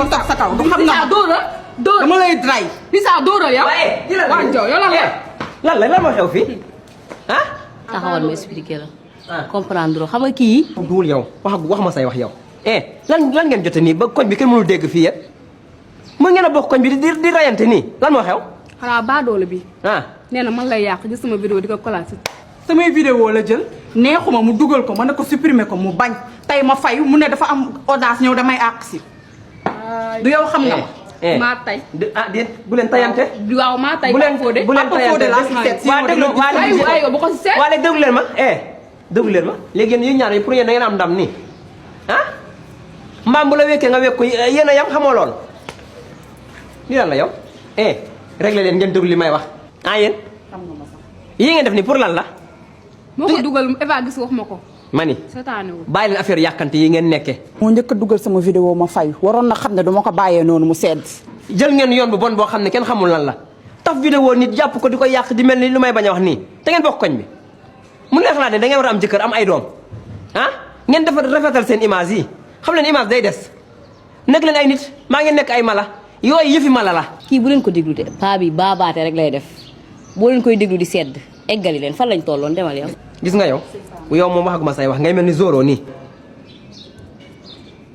ba toog sa kaw du xam nga dama lay dray Lisa dóoral yow waa Jow yow lan moo xew fii ah taxawal ma expliqué la comprendre xam nga kii duul yow wax ma say wax yow lan ngeen jote nii ba koñ bi kenn mënul dégg fii yëpp mu ngeen a bokk koñ bi di rayante nii lan moo xew xanaa baadoole bi nee na man lay yàq gis sama vidéo di ko collage samay vidéo la jël neexuma mu dugal ko ma ne ko supprimer ko mu bañ tey ma fay mu ne dafa am audace ñëw damay àq si du yow xam nga ma maa tay bu leen tayante waaw maa tay bu leen tayante bu ko si seet waa léegi déglu leen ma déglu leen ma léegi yéen ñaar yi pour yéen da ngeen am ndam nii mbaam bu la wekkee nga wekk ko yéen a yam xamoo lool lii lan la yow réglé leen ngeen déglu li may wax yéen yi ngeen def nii pour lan la moo ko dugal Eva gis wax ma ko mani bàyyi leen affaire yàkkante yi ngeen nekkee moo njëkk a dugal sama vidéo ma fay waroon na xam ne duma ko bàyyee noonu mu sedd jël ngeen yoon bu bon boo xam ne kenn xamul lan la taf vidéo nit jàpp ko di ko yàq di mel ni lu may bañ a wax nii te ngeen bokk koñ bi mun leen xalaat ne da ngeen war a am jëkkër am ay doom ngeen dafa rafetal seen image yi xam leen image day des nekk leen ay nit maa ngeen nekk ay mala yooyu yëfi mala la kii bu leen ko déglu de paa bi baabaate rek lay def boo leen koy déglu di sedd eggali leen fan lañ tolloon demal yow gis nga yow moom waxaguma say wax ngay mel ni zoro nii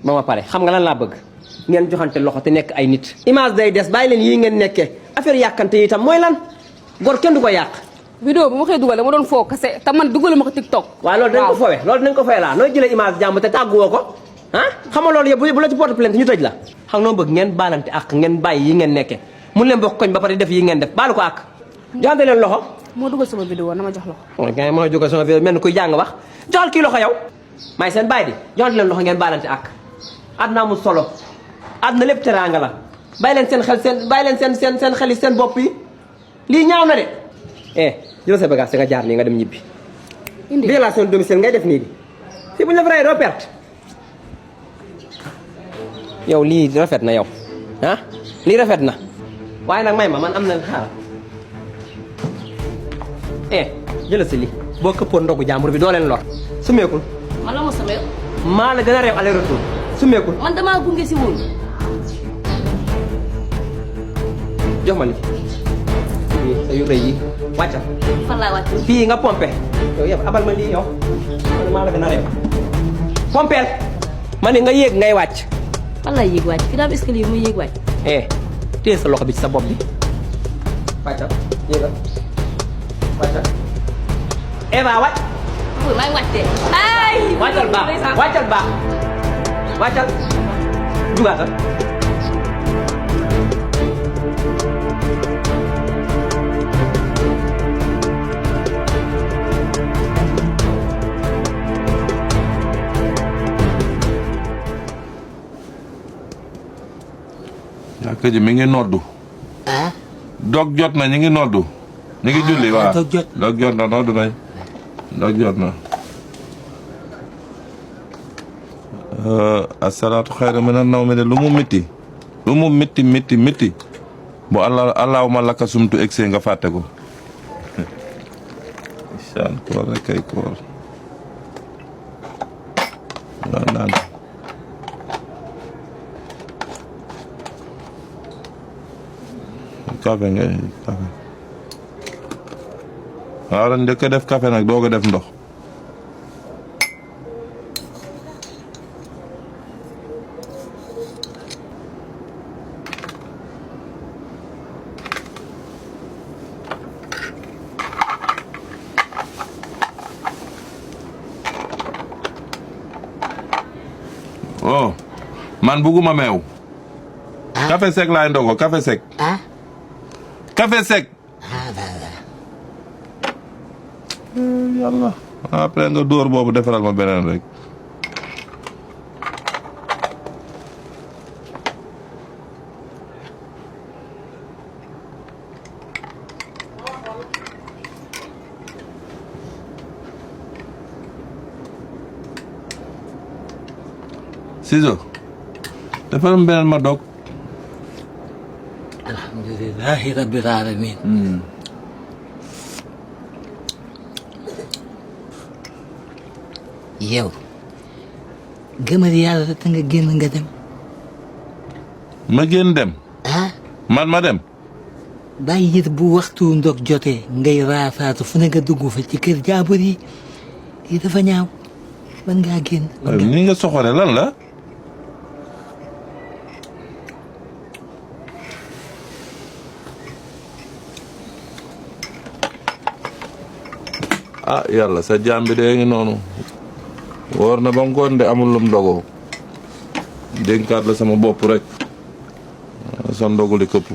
ba ma pare xam nga lan laa bëgg ngeen joxante loxo te nekk ay nit image day des bàyyi leen yii ngeen nekkee affaire yàkkante yi itam mooy lan gor kenn du ko yàq vidéo bu ma koy dugal dama doon foo kase te man dugalu ma ko TikTok waaw loolu dañ ko fowee laa nooy jëlee image jàmm te tàgguwoo ko xam nga loolu yëpp bu la ci porte plainte ñu tëj la xam noo bëgg ngeen baalante ak ngeen bàyyi yi ngeen nekkee mun leen bokk koñ ba pare def yi ngeen def baalu ko ak joxante leen loxo moo dugal sama vidéo na ma jox loxo kay moo dugal sama vidéo mel ni kuy jàng wax joxal kii loxo yow may seen bàyyi di joxante leen loxo ngeen baalante ak àdduna mu solo àdduna lépp teraanga la bàyyi leen seen xel yi seen bopp yi lii ñaaw na de jël sa bagage nga jaar nii nga dem ñibbi violation domicile ngay def nii di fii bu ñu la faree doo perte yow lii rafet na yow lii rafet na waaye nag may ma man am na xaaral jëlal si lii boo këppoon ndogu jàmbur bi doo leen lor sumeekul man la ma sama maa la gën a réew aller retour sumeekul man damaa gunge si woon jox ma li sa yu rëy yi wàccal fan laa wàcc fii nga pompé yow yëpp abal ma lii yow man maa la gën a réew pompeel ma ne nga yéeg ngay wàcc fan laa yéeg wàcc fi daam escalier muy yéeg wàcc téye sa loxo bi ci sa bopp bi wàccal yéegal wàccal Eva wàcc maa ngi wàccee ay wàccal baax wàccal jugaatal jàkka ji mi ngi noddu dog jot na ñu ngi noddu ñu ngi julli waaw dog jot na noddu nañ dog jot na asalaatu xayra mina nawmi de lu mu métti bu allahuma laka sumtu egsee nga fàtte ko isaan koor rek kay koor naan café nga café waaw ren njëkk a def café nag doo ko def ndox man bugguma meew café sec laay ndogo café sec café sec yàlla après nga dóor boobu defaral ma beneen rek Ciseaux defaral ma beneen ma dog alhamdulillahi rabbil alamin yow gëmal yàlla te nga génn nga dem ma génn dem ah man ma dem bàyyi it bu waxtu ndog jotee ngay raafaatu fu ne nga dugg fa ci kër jaabur yi lii dafa ñaaw man ngaa génn. ni nga soxore lan la ah yàlla sa jaam bi dee ngi noonu woor na ba ngoon de amul lum ndogoo dénkaat la sama bopp rek sa ndogu li këpp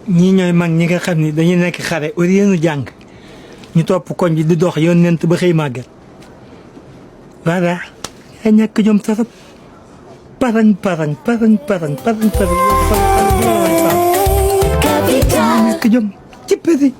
ñii ñooy mag ñi nga xam ni dañu nekk xare au lieu ñu jàng ñu topp koñ bi di dox yoon nent ba xëy màggat voilà yaa ñàkk jom sarap parang ñàkk jom ci péri